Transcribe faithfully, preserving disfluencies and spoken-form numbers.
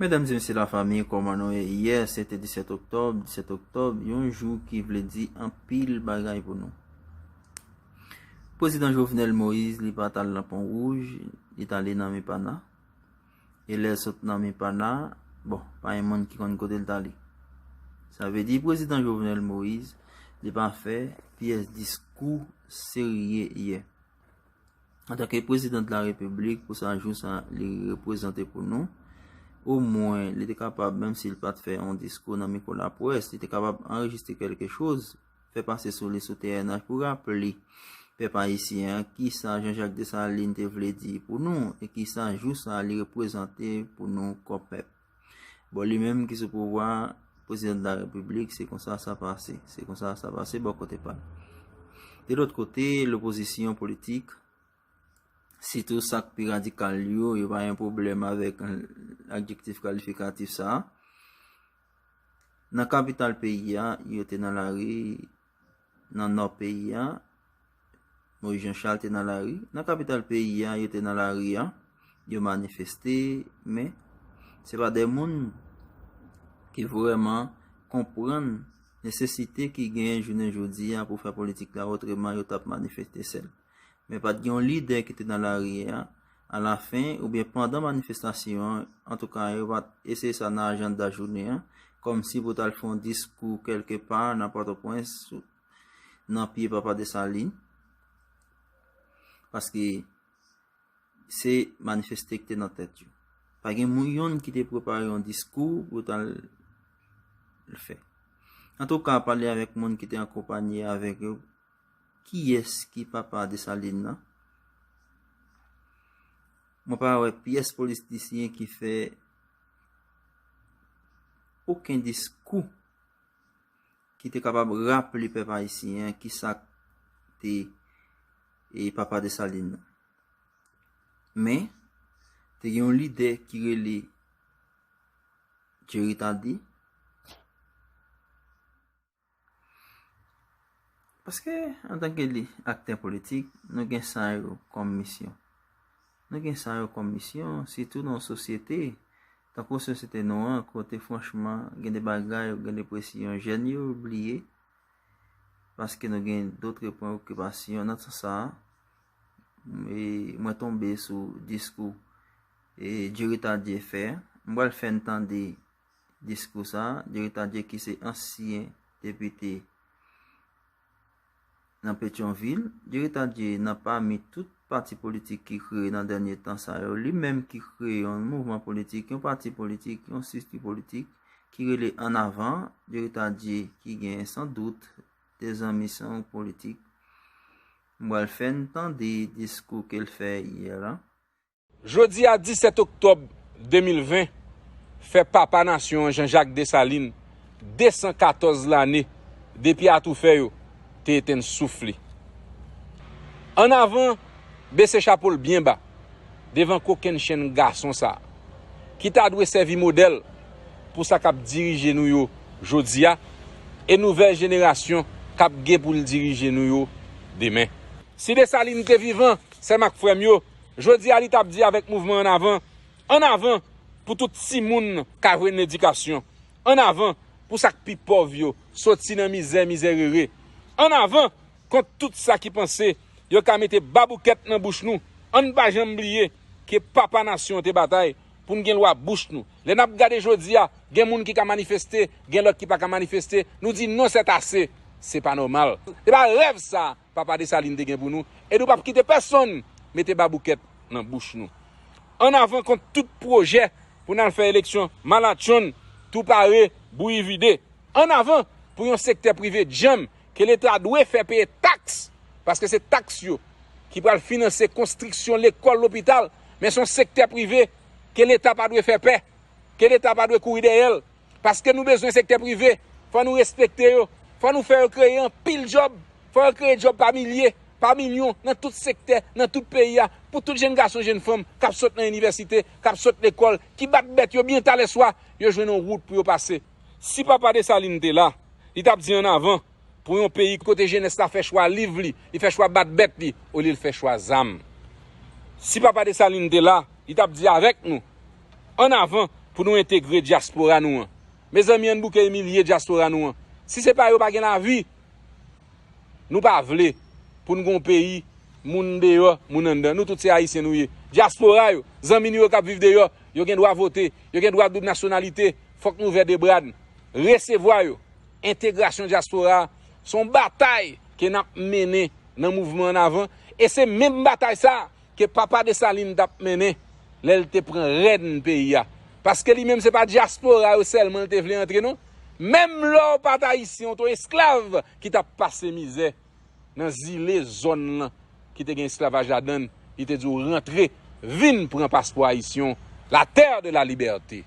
Medam e mesye lafanmi, kòman nou ye? Yè, se te disèt oktòb, disèt oktòb, yon jou ki vle di anpil bagay pou nou. Prezidan Jovenel Moïse, li pa t al nan Pon Wouj, li t ale nan Mepana. E lè l sot nan Mepana, bon, pa gen moun ki konn kote l t ale. Sa vle di, Prezidan Jovenel Moïse, li pa fè pyès diskou serye yè. Antanke prezidan de la repiblik, pou sa jou sa li reprezante pou nou, omwen li te kapab, menm si l pa t fè yon diskou nan mikwo laprès, li te kapab anrejistre kèlke choz, fè pase sou li sou T N H pou raple pèp ayisyen an kisa Jean Jacques Dessalines te vle di pou nou e kisa jou sa li reprezante pou nou kòm pèp. Bon, li menm ki sou pouvwa, prezidan de la repiblik, se konsa sa pase. Se konsa sa pase bò kote pa l. De lòt kote, lopozisyon politik, sitou sa k pi radikal yo, yo pa gen pwoblèm avèk adjektif kalifikatif sa a. Nan kapital peyi a, yo te nan lari, nan nò peyi a, Moïse Jean Charles te nan lari. Nan kapital peyi a, yo te nan lari a, yo manifeste, men se pa de moun ki vrèman konprann nesesite ki genyen jounen jodi a pou fè politik la, otreman yo t ap manifeste sèl. Men pa t gen yon lidè ki te nan lari a, alafen oubyen pandan manifestasyon an, antouka, yo pa t eseye sa nan ajanda jounen an, kòmsi pou t al fè yon diskou kèlke pa nan Pòtoprens, nan pye Papa Desalin, paske se manifeste ki te nan tèt yo. Pa gen moun yonn ki te prepare yon diskou pou yo t al fè. Antouka, pale avèk moun ki te an konpanyi avèk yo, kiyès ki Papa Desalin nan? Mwen pa wè pyès politisyen ki fè okenn diskou ki te kapab raple pèp ayisyen an kisa k te e Papa Desalin nan. Men, te gen yon lidè ki rele Jerry Tardieu. Paske, antanke li, aktè politik, nou gen sa yo kòm misyon. Nou gen sa yo kòm misyon, sitou nan yon sosyete, tankou sosyete nou an, kote franchman, gen de bagay, gen de presyon, jèn yo bliye, paske nou gen dòt preyokipasyon nan sans sa a. E mwen tonbe sou diskou e Jerry Tardieu fè. M pral fè n tande diskou sa a. Jerry Tardieu ki se ansyen depite nan Petyonvil. Jerry Tardieu nan pami tout pati politik ki kreye nan dènye tan sa yo. Li menm ki kreye yon mouvman politik, yon pati politik, yon estrikti politik ki rele Ann Avan. Jerry Tardieu ki gen san dout de zanmi san politik. M pral fè n tande diskou ke l fè yè la. Jodi a disèt oktòb de mil ven fè papa nasyon an Jean Jacques Dessalines de san katòz lane depi atoufè yo te etenn souf li. Ann Avan bese chapo l byen ba devan kokennchenn gason sa a, ki ta dwe sèvi modèl pou sa k ap dirije nou yo jodi a e nouvèl jenerasyon k ap gen pou l dirije nou yo demen. Si Desalin te vivan, sè m ak frè m yo, jodi a li t ap di avèk mouvman Ann Avan, Ann Avan pou tout timoun ka jwenn ledikasyon, Ann Avan pou sa k pi pòv yo soti nan mizè, mizèrere, Ann Avan kont tout sa ki panse yo ka mete baboukèt nan bouch nou. Ann pa janm bliye ke papa nasyon an te batay pou n gen lwa bouch nou. Lè n ap gade jodi a, gen moun ki ka manifeste, gen lòt ki pa ka manifeste. Nou di non, c'est assez. Se pa nòmal. Se pa rèv sa papa Desalin te gen pou nou. E nou p ap kite pèsonn mete baboukèt nan bouch nou. Ann Avan kont tout pwojè pou n al fè eleksyon malatchonn, tou pare, bouyi vide. Ann Avan pou yon sektè prive djanm ke Leta dwe fè peye taks, paske se taks yo ki pral finanse konstriksyon lekòl, lopital, men se yon sektè prive ke Leta pa dwe fè pè, ke Leta pa dwe kouri dèyè l, paske nou bezwen sektè prive, fò nou respekte yo, fò nou fè yo kreye anpil djòb, fò yo kreye djòb pa milye, pa milyon, nan tout sektè, nan tout peyi a, pou tout jenn gason, jenn fanm k ap sot nan inivèsite, k ap sot lekòl, ki bat bèt yo byen talè swa, yo jwenn yon wout pou yo pase. Si papa Desalin te la, li t ap di ann avan, pou yon peyi kote jenès la fè chwa liv li, li fè chwa bat bèt li, olye l fè chwa zam. Si papa Desalin te la, li t ap di avèk nou, ann avan pou nou entegre dyaspora nou an. Mezanmi, ann bouke imilye dyaspora nou an. Si se pa yo, pa gen lavi. Nou pa vle pou n gen yon peyi, moun deyò, moun anndan. Nou tout se Ayisyen nou ye. Dyaspora yo, zanmi nou yo k ap viv deyò, yo gen dwa vote, yo gen dwa doub nasyonalite. Fòk nou ouvè de bra n, resevwa yo. Entegrasyon dyaspora a, se yon batay ke n ap mennen nan mouvman Ann Avan. E se menm batay sa a ke papa Desalin t ap mennen lè l te pran rèn peyi a. Paske li menm, se pa dyaspora yo sèlman l te vle antre, non. Menm lè w pa t Ayisyen, w te yon esklav ki t ap pase mizè nan zile, zòn lan ki te gen esklavaj ladan l, li te di w rantre, vin pran paspò ayisyen w, la terre de la liberté.